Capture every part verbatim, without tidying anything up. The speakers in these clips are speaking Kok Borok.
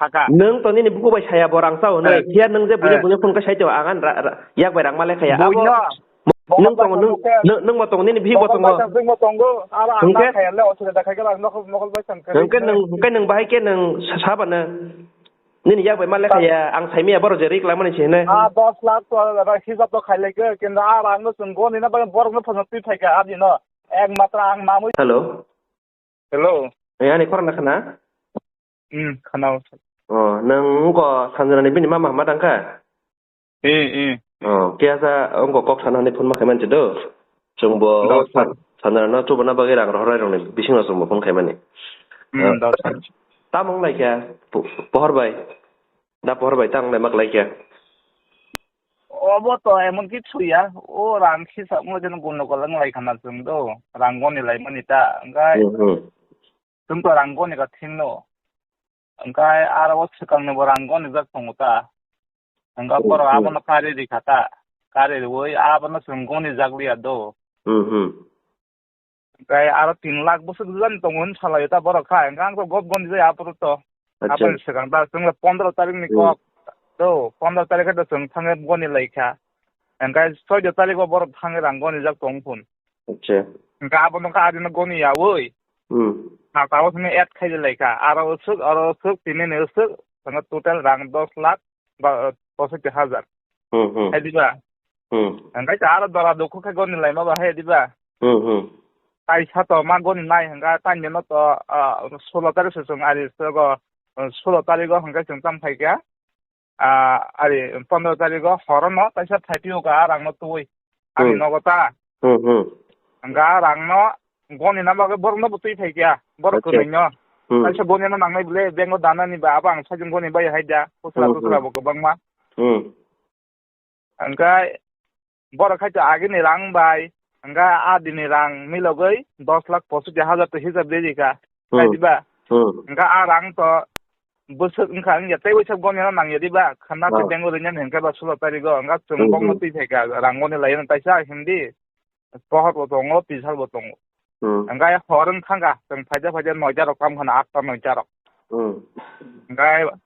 Saka. Nwng to nini buku bai saya bo rang sao hwnwi. Eh. Phiya nwng je buini Eh. buini phone khe sai to ang an ra-, ra-, yak bai rang ma le khaya. Abo Buino. Nwng tongo, nwng, nwng, nwng bo tongo, nini bihik bo tongo. Nwng bo tongo. Aro ang Hwnkhe? Kaya le osida khaikhe ang nokol, nokol bai tong khe. Hwnkhe nwng, hwnkhe nwng bahai khe nwng sa-, saba nwng. Nini yak bai ma le khaya, ang saimaya borok je rik langmani se hwnwi. Ah, dos lakh to hisab to khailai khe, kintu ah rang no chwng goni na bagwi borok no phano twi phaikha, abini no. Ek matra ang mamwi. Hello. Hello. Eh, ani khorang na khana? Hmm, khana. Oh, nwng wngkha Sanjana ni bini mama hama tangkha? Eh, eh. Oh, kiyasa wngkha kok sana hwnwi phone ma khaimani do. Chwngbo Dok. San-, Sanjana no chubana bagwi rang rohornai rokni bisingo chwngbo phone khaimani. Hmm, Eh, dok. Tamo wnglaikha po-, pohor bai. Da pohor bai tamo wnglaima kwlaikha. Obo to emon kichu ya, o rang kisa mo jeno gundogol wng lai khana chwng do, rang goni lai mani ta, hwnkhe Hmm, hmm. Chwng to rang goni ka thing no, hwnkhe aro o swkang ni bo rang goni jak tongo ta, hwnkhe Hmm, borok hmm. Abono kari ri kha ta, kari riwi abono chwng goni jak liya do. Hmm, hmm. Hwnkhe aro tin lakh bwswk jani tongo hwn salaio ta borok kha, hwnkhe ang to gob goni jaya aphuru to. Acha. Aboni swkang ta chwng le pondro tarik ni Hmm. Kok. To, pondro tarik khe to chwng thangwi goni lai kha. Hwnkhe soido tarik o borok thangwi rang goni jak tong phun. Acha. Hwnkhe abono kha adino goni yaui. Hmm. Saka o thangwi add khai lai kha. Aro usuk, aro usuk, tini ni usuk, hwnkhe total rang dos lakh ba, posotti hajar. Hmm, hmm. Hai diba? Hmm. Hwnkhe ta aro dora dukhu khe goni laima ba hai diba? Hmm, hmm. Kaisa to ma goni nai hwnkha, taini no to, ah, sulo tarik se chwng ari sogo, ah, sulo tarik o hwnkhe chwng tam phaikha, ah, ari pondro tarik o horo no kaisa phaipio ka rang no twi. Ani Hmm. Nogo ta. Hmm, hmm. Hwnkha rang no goni na bagwi borok no bo twi phaikha, borok Acha. Kwnwi no. Hmm. Kaisa goni no nangnai bwle, bank o danani ba, abo ang sajwk goni bai hai da, khusra Hmm, khusra hmm. Bo kwbangma. Hmm. Hwnkhe borok khai to agini rang bai, hwnkhe a dini rang milogwi dos lakh posotti hajar to hisab de rikha, Hmm. Khai diba? Hmm. Hwnkhe a rang to bwswk wngkha, wngya tei waisa goni no nangya diba? Khana khe Ah. Bank o rinani hwnkhe ba sulo tarik o, hwnkhe chwng Hmm, bokno hmm. Twi phaikha, rang goni laino taisa hindi, pohor bo tongo, pisal bo tongo. Hmm. Hwnkhe hor wng thangkha, chwng phaida phaida noita rok kam khana, atta noita rok. Hmm. Hwnkhe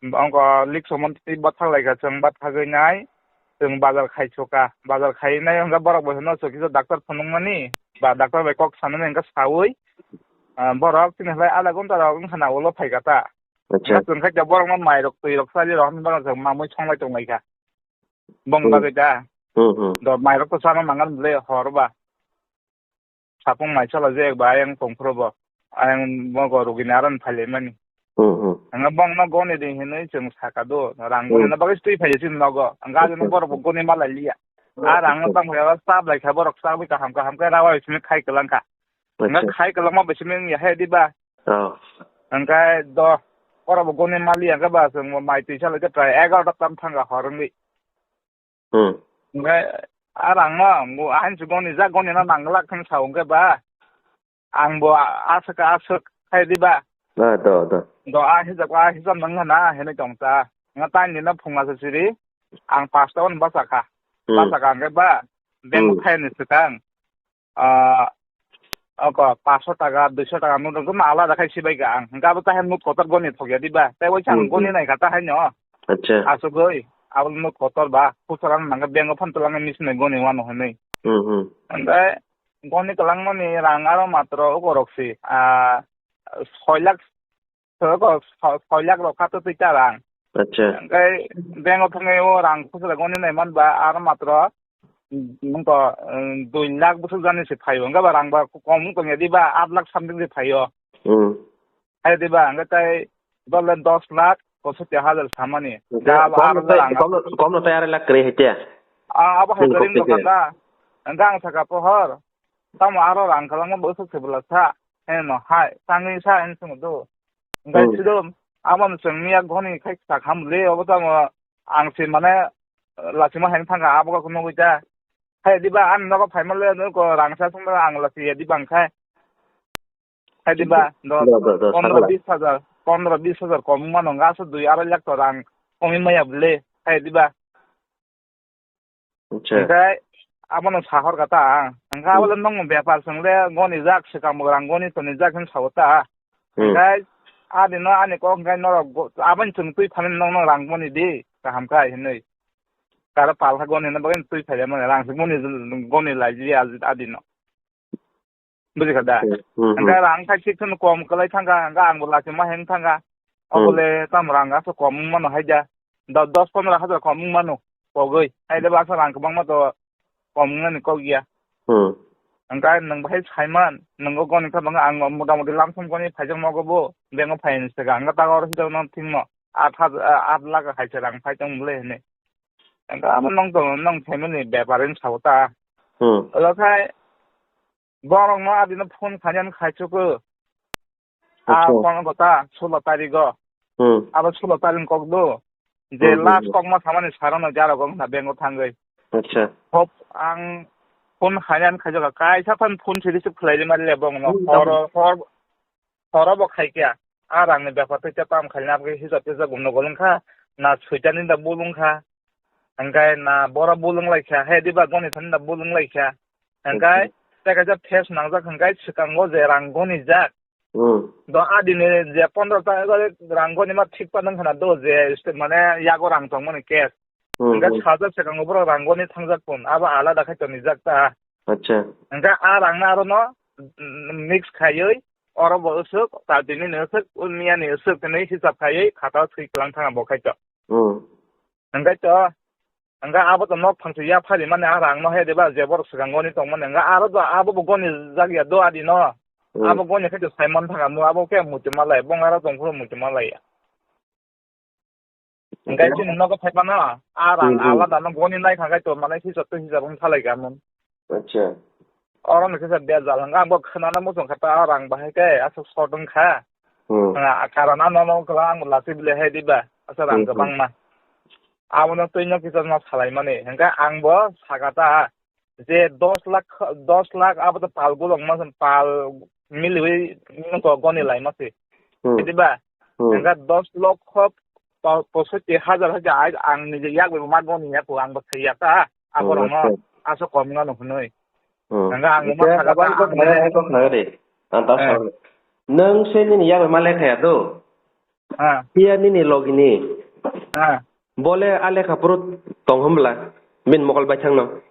Ongko likso mon twi bathak lai kha, chwng bathagwi nai, chwng bazar khai suka, bazar khai nai hwnkhe borok bo hino chwng kisa doctor phunukmani ba doctor bai kok sanani hwnkhe saui, ah, borok chini hai adha ghonta rok wngkha na ulo phai kha ta. Acha. Hwnkhe chwng khai borok no mai rok twi rok chari rok hinwi bono chwng mamwi song lai tong lai kha. Bong Hmm. Bagwi ta. Hmm, hmm. Do mai rok to chana nangan bwle hor ba. Sapung mai chala je ba ayang tongphuru bo. Ayang bogo rugini aron phailaimani. Hmm, hmm. Hwnba bongno goni di hinwi chwng saka do. Rang Hmm. Goni na bagwi twi phaiya chini nogo. Hwnba ajino Acha. Borok bo goni malai liya. Hmm. A rang no tang phaiya chap lai kha borok chagwi kaham kaham khe rawa simi khai kwlang kha. Hwnba Acha. Khai kwlangma bai simi wngya hai diba? Oh. Hwnkhai do borok bo goni maliya hwnba chwng bo mai twi chala khe prai egarota tam thangkha hor wngwi. Hmm. Hwnkhe a rang no, bo ahin se goni jak goni no nang glak khe sa hwnkhe ba, ang bo a-, aswk aswk khai di ba. Ah, do, do. Do a hijab, a hijab nang na hinwi tong ta. Nga tang ni no phunga se siri, ang pasta on basa kha. Hmm. Basa kha hwnkhe ba, bank Hmm. Khai ni swkang. Ah, oko, paanch sho taka, dui sho taka note rok joto alada khai sibai ka ang. Hwnkhe abo tahai note kotor goni thokya diba? Tei waisa ang Hmm, goni hmm. Nai kha tahai no. Acha. Asugwi, abo note kotor ba, khusra nang khe bank o phano twlang machine bai goni wano hinwi. Hmm, hmm. Hwnkhe goni kwlangmani rang aro matro oko rok si, ah, soi lakh Soi ko, soi, soi lakh rok kha to twi ta rang. Acha. Hwnkhe bank o thangwi o rang khusra goni nai man ba, aro matro, mm, to, mm, dui lakh bwswk jani se phaio. Hwnkhe ba rang ba kom wng tongya diba, aat lakh something se phaio. Hmm. Hai diba, hwnkhe tai dole dos lakh posotti hajar samani. Hwnkhe da abo kom aro no tai, rang kom no, kom no tai arai lakh kwrwi hai tiya? Ah, abo hai Chini kwrwi kok wng twi tongkha khe. Da. Hwnkhe ang sakha pohor, tamo aro rang kwlangma bwswk se bwla sa. Heno hai, tangwi sa heno swngdo. Hwnkhe Hmm. Sidom, abono chwng miya goni khai sa khamle, obo tamo ang se mane, lachima hai thangkha, abo khe nugwi ta. Hai diba, ani nogo phaima le, nugo rang sa thangma ang lachiya diba hwnkhe. Hai diba, do, Do, do, do, pondro sakala. Bis hajar, pondro bis hajar kom mano, nga sa dui arai lakh to rang komwi maya bwle, hai diba. Acha. Hwnkhe abono sahor kha ta ang. Hwnkhe Hmm. Abole nongno bepar swngle goni jak swkang bo rang goni toni jak hin sao ta. Hmm. Hwnkhe Adi no ani kok hwnkhe norok go-, aboni chwng twi phani nokno rang mani di, kaham kha hinwi. Karo palha goni hwnwi bagwi twi phaimani rang mani goni lai di adi no. Bujikha da? Hmm, hmm, hmm. Hwnkhe rang khai sik kheno kom kwlai thangkha, hwnkhe angbo lachima heng thangkha. Hmm. Obole tam rang aso kom wng mano hai da. Do-, dos pondro hajar kom wng mano. Pogwi. Hai da ba aso rang kwbangma to kom wngnani kok ya. Hmm. Hwnkhe nwng bahai saiman, nwng o goni kha bangkha ang motamoti lamsam goni phaijak nogo bo. Bank o phaiyani swkang hwnkhe tago oro hita no thwngno. Aat hajar, aat lakh hai se rang phai tong le hwnwi. Hwnkhe amo nong to, nong family bepar wng sao ta. Hmm. Olo khai Borok no adino phone khainani khaichuku. A Acha. Kono kota sulo tarigo. Hmm. Abo sulo tarik kok do. Je Hmm, hmm, last hmm. Kok ma samani sarano jaro gong na bengo thangwi. Acha. Hop ang phone khainani khaijoka kaisa phan phone siri se khlai mari le bong no. Hmm, horo, hor, horo bo khaikya. A rangni bepar tei tei tam khaina bagwi hisab tisab gumno golong kha, na soitani da bolong kha, hwnkhe na bora bolong lai kha, he diba goni thani da bolong lai kha, hwnkhe Acha. Tei kaisa phase nangjak hwnkhe swkango je rang goni jak. Hmm. Do adini je pondro ta rang goni ma thik pa nang khana do je st-, mane yago rang tong mani cash. Hmm, Hwnkhe hmm. Sajak swkango borok rang goni thangjak pun, abo alada khai tonijak ta. Acha. Hwnkhe a rangno aro no, mm, mix khaiwi oro bo usuk, tatini ni usuk, miya ni usuk hinwi hisab khaiwi khatao swi kwlang thanga bo khai to. Hmm. Hwnkhe to, hwnkhe abo to nok phangchi yaphari mani a rang no he diba je borok swkang goni tong mani hwnkhe aro do abo bo goni jak ya do adi no. Hmm. Abo goni khai to sai man thanga mu abo khe muitu malai bong aro tong phuru muitu malai ya. Hwnkhe chini nogo phai phano, a rang Hmm, hmm. Alada no goni nai kha khai to, mane hisab to hisab wng thalai kha mun. Acha. Oro ni kisa bejal hwnkhe ang bo khwnana muchung kha ta, a rang bahai khe aswk short wng kha. Hmm. Ah, karon ano no kwbang ang bo lachi bile hai diba, aswk rang Hmm, hmm. Kwbangma. Abono twi no kisa no salai mani, hwnkhe ang bo saka ta, je dos lakh, dos lakh abo to pal bolong ma, pal miliwi nokho goni lai ma se. Hmm. Diba? Hmm. Hwnkhe dos lokho po-, posotti hajar hajar ai ang nije yak bai ma goni ya ko ang bo thai ya ta. Abo Hmm, rong no acha. Aso kom ngano hwnwi. Hmm. Hwnkhe ang ma Ite saka ta abang kok ang khna, ne kok khna de. Ang ta Eh. Sa. Nang se nini yak bai ma lekha ya do. Ha. Phiya nini logini. Ha. Bole a lekha phuru tong hwnbla, bini mokol baithangno.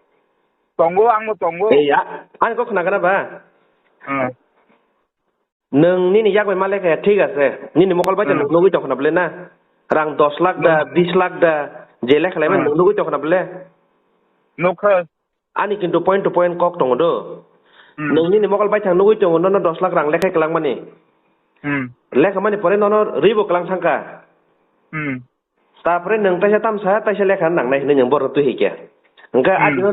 Tongo, angbo tongo. Ei, a-, ani kok khna gana ba? Ha. Nwng nini yak bai ma lekha ya, thik ase. Nini mokol baithang Hmm. Nwng nugwi tong khna bwle na? Rang dos lakh da, Hmm. Bis lakh da, je lekha lai mani Hmm. Nwng nugwi tong khna bwle? Nukha. Ani kintu point to point kok tongo do. Hmm. Nwng nini mokol baithang nugwi tongo, nono dos lakh rang lekhai kwlangmani. Hmm. Lekhamani pore nono ribo kwlang thangkha. Hmm. Tapore nwng taisa tamsa, taisa lekha nangnai hinwi nwng borok twi hikya. Hwnkhe Hmm. Adino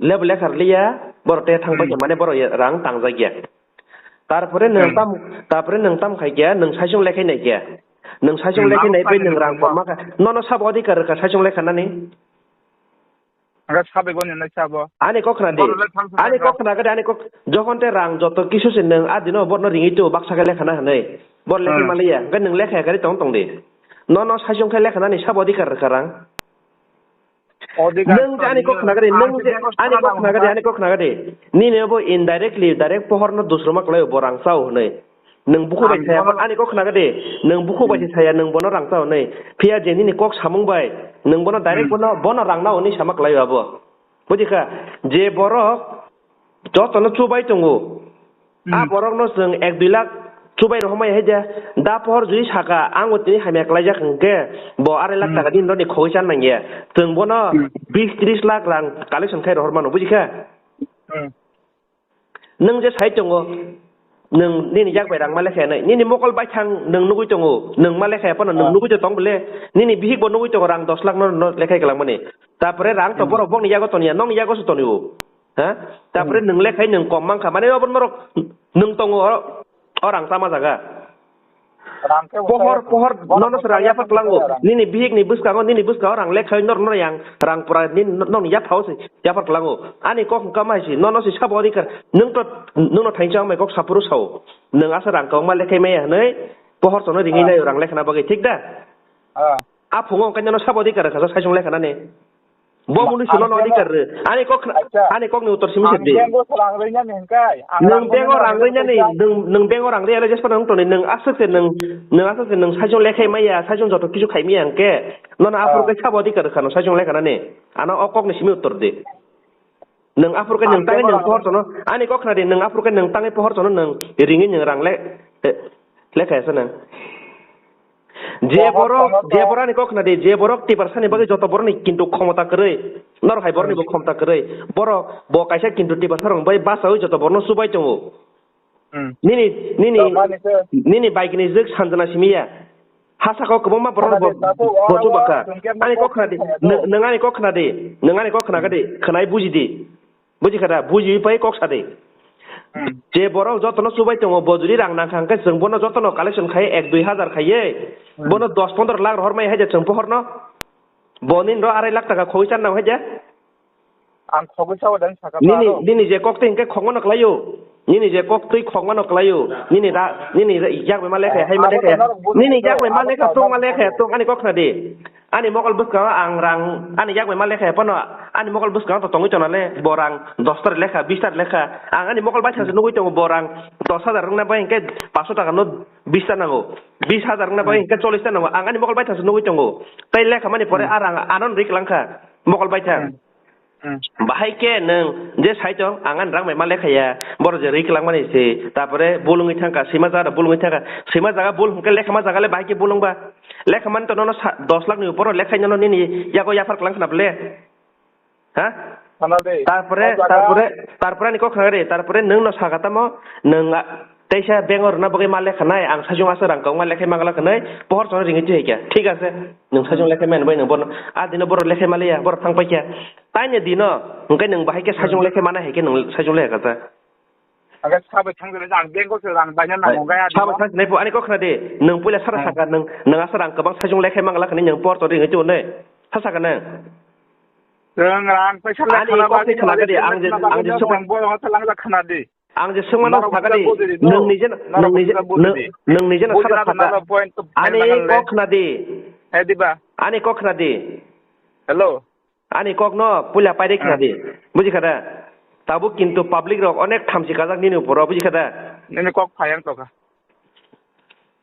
lebo lekha rwliya, borok te thang Hmm. Paikha, mane borok ya rang tangjakya. Tarpore nwng Hmm. Tam, tapore nwng tam khaikya, nwng saisung lekhai naikya. Nwng saisung Hmm. Lekhai naipai nwng rang komma kha. Nono sabo adhikar rwkha saisung lekha nani? Hwnkhe sabai goni nai sabo. Ani kok khna di. Borok le thamsa Ani kha. Kok khna gadi, ani kok, jokhon te rang joto kisu se nwng a dino borno ringwi tu baksa khe lekhana hwnwi. Bor lekhi Hmm. Maliya, hwnkhe nwng lekha gari tong tong di. Nono saisung khe lekhanani sabo adhikar rwkha rang. Odhikar Nwng je ani kok khna gadi, nwng je ani kok khna gadi, ani kok khna gadi. Nini bo indirectly, direct pohor no dusroma kwlai bo rang chao hwnwi. Nwng bukhuk bai saya, ani kok khna gadi, nwng bukhuk bai saya, nwng bono rang chao hwnwi. Phiya je nini kok samung bai, nwng bono direct Hmm. Bono, bono rang nao hwnwi sama kwlai abo. Buji kha, je borok jotono chubai tongo, Hmm. A borokno chwng ek dui lakh chubai rohormai hai de, da pohor jui saka, ang o tini hamya kwlaijak hwnkhe, bo arai lakh Hmm. Taka nini nokni khogwi chan nangya. Chwng bono Hmm. Bis tris lakh rang collection khai rohor mano, buji kha? Hmm. Nwng je sai tongo, nwng nini yak bai rang ma lekha nai, nini mokol baithang nwng nugwi tongo, nwng ma lekha phano nwng Ah. Nugwi to tong bole, nini bihik bo nugwi tongo rang dos lakh no, no lekhai kwlangmani. Tapore rang to Hmm. Borok bokni yago tonya, nokni yago se tonio. Ha? Tapore Hmm. Nwng lekhai nwng kom mankha, mane obo norok nwng tongo oro, o rang tama jaga. Rang khe Pohor, pohor, nono se rang yaphar kwlango. Nini bihik ni bwskango, nini bwskango rang lekhai nor, nor yang rang pura nini nokni yaphao se yaphar kwlango. Ani kok hwnkha mai si, nono si sabo adhikar, nwng to, nwng no thainsa wngmai kok saphuru sao. Nwng asa rang kwbangma lekhai maya hwnwi, pohor chono ringwi Ah. Naio rang lekhana bagwi, thik da? Ah. A phungo hwnkhe nono sabo adhikar rwkha, saisung lekhanani. Bo munu sino no adhikar rw. Ani kok, ani kok ni uttor simi sedi. Ang bank o rang rwinani hingkai. Nwng bank o rang rwinani, nwng, nwng bank o rang rwya le jespa nwng toni, nwng aswk se nwng, nwng aswk se nwng saichung lekhai maya, saichung joto kisu khai maya hingke, nono aphuru kai sabo adhikar rwkha no saichung lekha nani. Ano o kok ni simi uttor di. Nwng aphuru kai nwng tangwi nwng pohor tono, ani kok khna di, nwng aphuru kai nwng tangwi pohor tono nwng ringwi nwng rang le, eh, lekha ya sa nwng. Je borok, je borok ani kok khna di, je borok Tiprasani bagwi joto borokni kintu khomota kwrwi, norok hai borokni bo khomota kwrwi. Borok bo kaisa kintu Tiprasarok bai bachaui joto borokno chubai tongo. Hmm. Nini, nini, nini baikni jwk sanjana simiya. Hasako kwbangma borok bo, bo chuba kha. Ani kok khna di, nwng ani kok khna di, nwng ani kok khna di, khwnai buji di. Buji kha da, buji pai kok sa di. Hmm. Je borok jotono chubai tongo, bo jodi rang nang kha, hwnkhe chwng bono jotono collection khai ek dui hazar khaiye, hmm, bono dos pondro lakh rohor mai hai je chwng pohorno. Bo nini ro arai lakh taka khogwi chan nang hai je. Ang khogwi sao dang saka nini, nini je kok twi hwnkhe khogmano kwlaio. Nini je kok twi khogmano kwlaio. Nini ra, nini ra, yak bai ma lekha, hai ma lekha. Nini yak bai ma lekha, tong ma lekha, tong ani kok khna di. Ani mokol bwskango ang rang, ani yak bai ma lekha phano, ani mokol bwskango to tongwi tonale, bo rang dos tar lekha, bis tar lekha, ang ani mokol baithang se nugwi tongo, bo rang dos hajar wngna bai hwnkhe paanch sho taka no bis ta nango, bis hajar wngna bai hwnkhe chollish ta nango, ang ani mokol baithang se nugwi tongo, tei lekha mani pore a rang ano rik langkha mokol baithang. Hmm. Bahai khe nwng je sai tong, ang ani rang bai ma lekha ya, borok je rik langmani se, tapore bul wngwi thangkha, sima jaga bul wngwi thangkha, sima jaga bul hwnkhe lekha ma jaga le bahai khe bul wngba. Lekha mani to nono sa-, dos lakh ni upor lekha nono nini yago yaphar klang khna bole. Ha? Khana de. Tarpore, o jaga tarpore, tarpore ani kok khna de, tarpore nwng no saka tamo, nwng a, teisa bank o rwna bagwi ma lekha nai, ang sajung asa rang kok ma lekha mangla khnai, pohor chano ringwi twi kha. Thik ase. Nwng sajung lekha man bai nwng bono, a dino borok lekha maliya, borok thang paikha. Taini dino, hwnkhe nwng bahai khe sajung lekha mana hai khe nwng sajung lekha kha. Aga sabai thang jani, ang bank o se rang baina nango gaya. Sabai thang jani, ani kok khna de, nwng puila sara saka, nwng, nwng asa rang kwbang sajung lekha mangla khani nwng por to ringwi twi nai. Sa saka nwng. Nwng rang paisa lekha ani kok khna de, ang je, ang je sumang bo rang ta lang khna de. Ang je sumang no saka de, nwng nije, nwng nije, nwng nije na sara saka. Ani kok khna de. He diba? Ani kok khna de. Hello. Ani kok no puila paide khna di. Buji kha da? Tabuk kintu public rok onek thamchi kajak nini upor o, buji kha da? Nini kok phayang tongkha.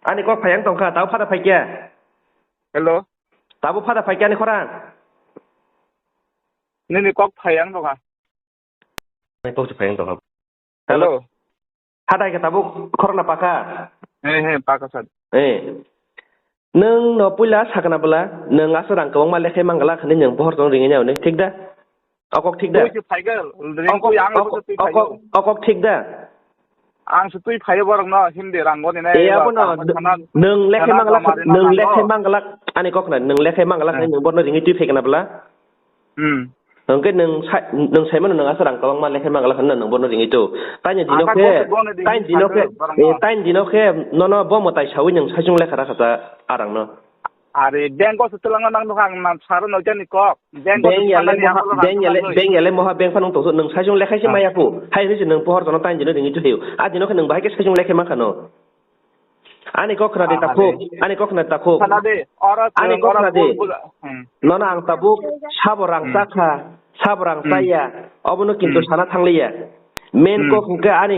Ani kok phayang tongkha, tabuk phada phaikya. Hello. Tabuk phada phaikya ani khorang. Nini kok phayang tongkha. Ani kok se phayang tongkha. Hello. Hello. Hadai khe tabuk khorokna pakha. He, he, pakha sir. Eh. Nwng no puila sakna bwla, nwng aswk rang kwbangma lekhai mangla khani nwng bohor tong ringwi nai, thik da? Okok thik da? Twi se phaigal, ring okok, twi ang okok, twi phaigal. Okok, okok thik da? Ang se twi phaio borok no, hindi rang goni nai. Eh, abo no, nwng lekhai mangla, nwng lekhai mangla, ani kok na, nwng lekhai mangla khani nwng borno ringwi twi phaikna bwla? Hmm. Hwnkhe nwng sai, nwng saimano nwng aswk rang kwbangma lekhai mangla hwnna nwng bono ringwi tong. Taini dino khe, taini dino khe, eh, taini dino khe nono bo mwtai sawi nwng saichung lekha rakha sa arangno. Are, bank o se twlangna nang nukha ang nam saro noitani kok. Bank o se yale moha, bank yale, bank yale moha bank phano tongthok nwng saichung lekhai se maya phu. Hai hwnwi se nwng pohor tono taini dino ringwi tong. A dino khe nwng bahai khe saichung lekhai mankha no. Ani kok khna di takhuk, ani kok khna di takhuk. Khna di, oro ani kok khna di. Nono ang tabuk sabo rang chakha, sabo rang chaya, obono kintu sana thangliya. Main kok hwnkhe ani,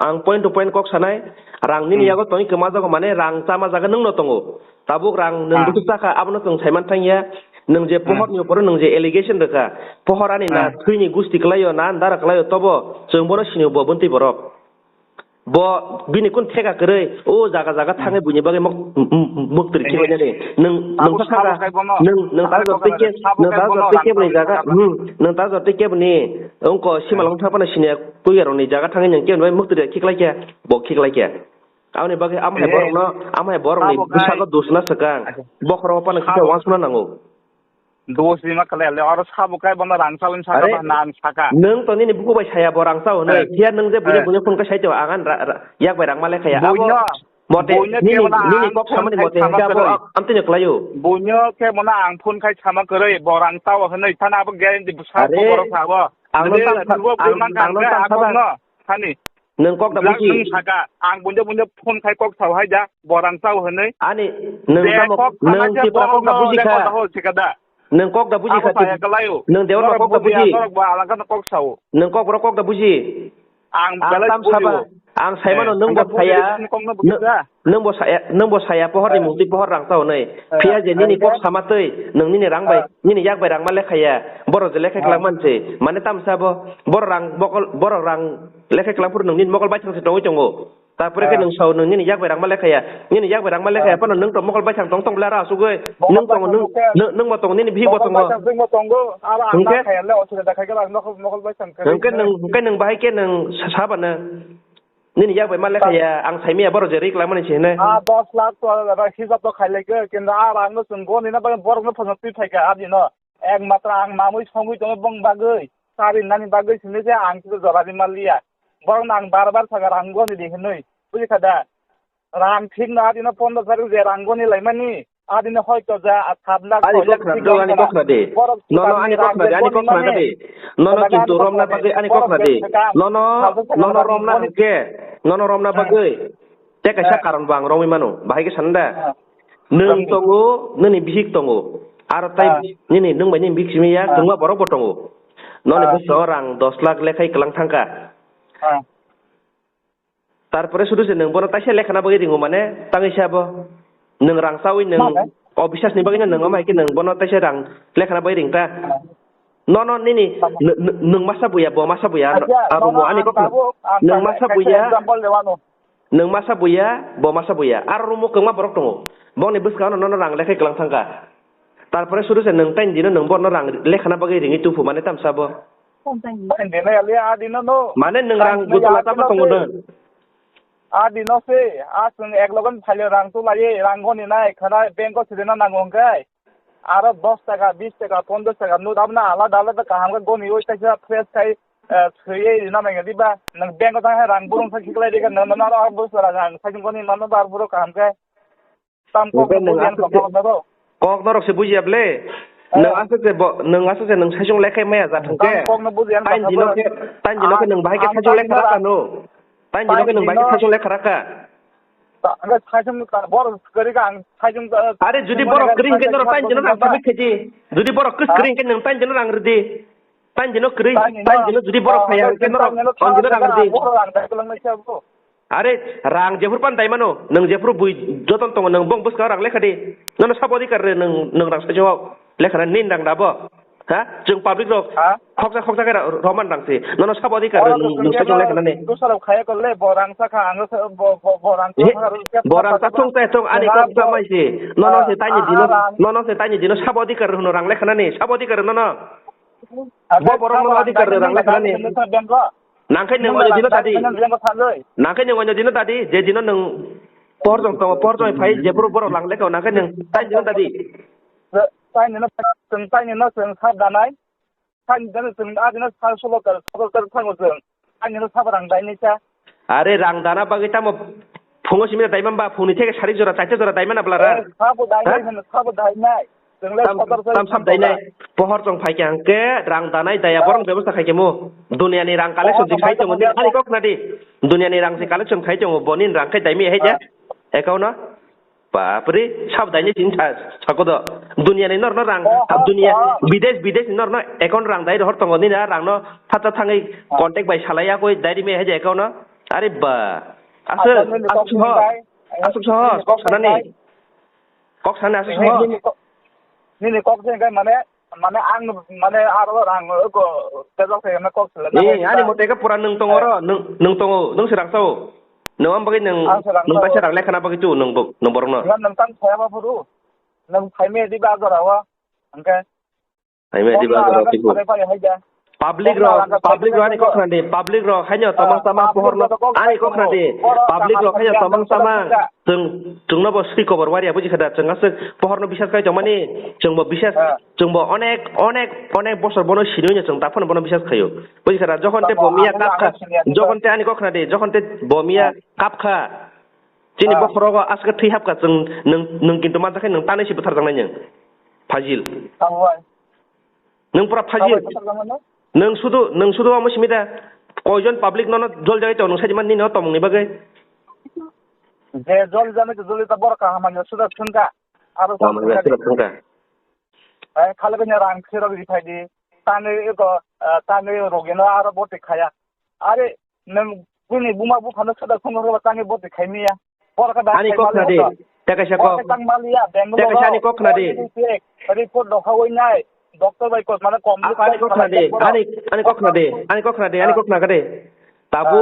ang point to point kok sanai, rang nini yago tongwi kwma jago mane rang chama jaga nwngno tongo. Tabuk rang nwng buchuk chakha, abono chwng saiman thangya. Nwng je pohorni uporo nwng je allegation rwkha, pohor ani na thwini gusti kwlaio, na andara kwlaio, tobo chwng bono sinio bo buntwi borok. Bo bini kun theka kwrwi, o jaga jaga thangwi buini bagwi mok-, m-, m-, mwktwrwi khibainani. Nwng, nwng ta saka, nwng, nwng ta jotoi khe, nwng ta jotoi khe bini jaga, hmm, nwng ta jotoi khe bini, wngko simalwng thangphano siniya puiyarokni jaga thangwi nwng khe bini bai mwktwrwi khiklai khe, bo khiklai khe. Aboni bagwi amo hai borokno, amo hai borokni bwskango dusna swkang, bokhorogo phano kisa uansukna nango. Dos ni ma kwlai le, oro sabo kai bono rang chawin saka ba na ang saka. Nwng to nini buku bai saya bo rang chaw hwnwi. Phiya nwng je buino buino phone khe sai to ang an ra-, ra-, yak bai rang ma lekha ya. Abo mote nini, nini kok samani mote hwnkhe abo amtwino kwlaio. Buino khe bono ang phone khai sama kwrwi bo rang chaw hwnwi thana abo guarantee bwsa borok sabo. Ang no tang saba. Thani. Nwng kok da buji. Nwng saka, ang buino buino phone khai kok sao hai da, bo rang chao hwnwi. Ani, nwng tamo, nwng Tipra kok da buji kha. Hol sika da. Nwng kok da buji kha. Nwng dewar ba kok da buji. Norok ba alangkha no kok sao. Nwng kok borok kok da buji. Ang belai tam saba. Ang saimano nwng bo saya. Nwng bo saya, nwng bo saya pohor ni mungtwi pohor rang sao nai. Phiya je nini kok sama twi nwng nini rang bai, nini yak bai rang ma lekha ya. Boro je lekha klang man se. Mane tam sabo. Boro rang mokol, boro rang lekha klang phuru nwng nini mokol bai thang se tongwi tongo. Tarpore khe nwng sao nwng nini yak bai rang ma lekha ya. Nini yak bai rang ma lekha ya phano nwng to mokol bai thang tong tong bla ra asugwi. Nwng tongo nwng, nwng, nwng bo tongo nini bihik bo tongo. Hwnkhe nwng, hwnkhe nwng bahai khe nwng sa-, saba nwng. Nini yak bai ma lekha ya, ang saimaya boro je rik langmani se hinwi. Ah, dos lakh to hijab to khailai khe, kintu ah rang no chwng goni na bagwi borok no phano twi phaikha, ah, dino. Ek matra ang mamwi songwi tongo bong bagwi, sari nani bagwi sini se ang kisa jora di maliya. Borok no ang bar bar saka rang goni di hinwi, bujikha da? Rang thik no, ah, dino pondro tarik je rang goni laimani. Adini hoito ja, ah, sat lakh, ani kok khna do, ani kok khna de. Nono ani kok khna de, ani kok khna de. Nono kintu romna bagwi ani kok khna de. Nono, nono romna hwnkhe, nono romna bagwi. Te kaisa karon bo ang romwi mano. Bahai khe sanda. Nwng tongo, nini bihik tongo. Aro tai nini nwng bai nini bihik simi ya, kwbangma borok bo tongo. Noni bwskango rang dos lakh lekhai kwlang thangkha. Tarpore sudu se nwng bono taisa lekhana bagwi ringo mane tangwi se abo. Nwng rang chawi nwng o bisas ni bagwi no nwng omo hai khe nwng bono taisa rang lekhana bagwi ring ta. Nono nini nw-, nw-, nwng masa buya, bo masa buya, aro mo ani kok nwng masa buya, nwng masa buya, bo masa buya, aro room o kwbangma borok tongo. Bongni bwskango nono rang lekhai kwlang thangkha. Tarpore sudu se nwng taini dino nwng bono rang lekhana bagwi ringwi tuphu mane tamsa bo. Taini dino ya le a dino no. Mane nwng rang gutula tamo tongo nwng. A dino se, a chwng ek logon phaile rang tu laiye, rang goni nai, khana bank o sudena nango hwnkhe. Aro dos taka, bis taka, ponchash taka note aboni alada alada kaham khe goniwi kaisa fresh khai, eh, swiwi rina nangya diba? Nwng bank o thang hai rang burung sa khiklai dikha, nwng, nwng aro bwswra rang saikung goni mano bar buro kaham khe. Tam kok no bujiyan kok norok se bujiya ble. Nwng aswk se bo, nwng aswk se nwng saisung lekhai maya ja thung khe. Tam kok no bujiyan kok. Tain dino khe, tain dino khe nwng bahai khe saisung lekha raka no. Tain dino khe nwng bahai khe saisung lekha raka. Are judi borok kwrwi hwnkhe norok tain dino rang sabik khaidi. Judi borok kwrwi hwnkhe nwng tain dino rang rwdi. Tain dino kwrwi, tain dino judi borok phaiya hwnkhe norok tain dino rang rwdi. Are, rang jephuru pan dai mano, nwng jephuru bui joton tongo, nwng bong bwskango rang lekha di. Nono sabo adhikar rw, nwng, nwng rang saijao lekha na nini rang dabo? Ha? Chwng public rok khoksa khoksa khe ra-, roman rang se. Nono sabo adhikar rw, nwng, nwng saijao lekha nani. Dusarok khaya korle, bo rang sakha, ang bo, bo, bo rang sakha. Bo rang sa thung sa thung, ani kok sa mai se. Nono se taini dino, nono se taini dino sabo adhikar rw hwno rang lekha nani, sabo adhikar rw nono. Bo borok no adhikar rang lekha nani. Nangkhe nwng oino dino tadi. Nangkhe nwng oino dino tadi, je dino nwng pohor jong tongo, pohor jong phai, jephuru borok lang lekha, nangkhe nwng tain dino tadi. Tain dino, tain dino chwng sab danai. Tain dino chwng a dino sal solo kar, solo kar thango chwng. Tain dino sab rang dai nai cha. Are rang dana bagwi tamo phungo simi dai man ba, phungni theke sari jora, chaita jora dai man abla ra. Eh, sabo dai nai, sabo dai nai. Tam, tam sab dai nai. Pohor tong phai khe hwnkhe rang danai daya borok bebosta khai khe mo. Duniya ni rang collection si khai tongo, ani kok na di. Duniya ni rang si collection khai tongo, boni rang khai dai mi hai ja. Account no. Bapre, sab dai ni tin sa, sako do. Duniya ni nor no rang, duniya, bidesh, bidesh ni nor no account rang dai rohor tongo, nini rang no phatha thangwi contact bai salai ya koi dai ri mi hai ja account no. Are ba. Aswk, aswk sohor. Aswk sohor, kok sanani. Kok sana aswk sohor. Nini kok, nini kok se hwnkhe mane, mane ang, mane aro rang ko tejak se na kok sele na. Eh, ani mote ka pura nwng tongo ro, nwng, nwng tongo, nwng se rang sao. Nwng am bagwi nwng, nwng paisa rang lekha na bagwi tu nwng bo, nwng borok no. Nwng tang saya ba phuru, nwng phaime di ba jora wa, hwnkhe. Hai me di ba jora piku. Public ro, public ro ani kok khna di, public ro haino tomang tamang pohor no ani kok khna di, public ro haino tomang tamang. Chwng, chwng no bo swi kobor waria buji khada, chwng aswk pohor no bisas khai tongmani, chwng bo bisas, chwng bo onek, onek, onek bosor bono sini oino chwng taphano bono bisas khaio. Buji khada, jokhon te bo miya kap kha, jokhon te ani kok khna di, jokhon te bo miya kap kha, chini bokhorogo aswk thwi hap kha, chwng nwng, nwng kintu mansa khe nwng tanwi si bwthar jaknai nwng. Fajil. Nwng pura phajil. Nwng sudu, nwng sudu omo simi da. Koijon public nono jol jagwi tong nwng saidi man nini o tomongni bagwi. Je jol jani to joli ta borok kaham manya suda thwngkha. Aro kaham manya suda thwngkha. Eh, khalai bini rang khe rok ri phai di. Tani eko, eh, tani rogeno aro bote khaya. Are, nang bini buma buphano soda khungo roba tani bote khai miya. Ani kok khna de, tekaisa kok. Tang maliya, Bangalore. Tekaisa ani kok khna de. Report dokha oi nai. Doctor bai kok mane kom. Ani kok khna de, ani, ani kok khna de, ani kok khna de, ani kok khna de. Tabu.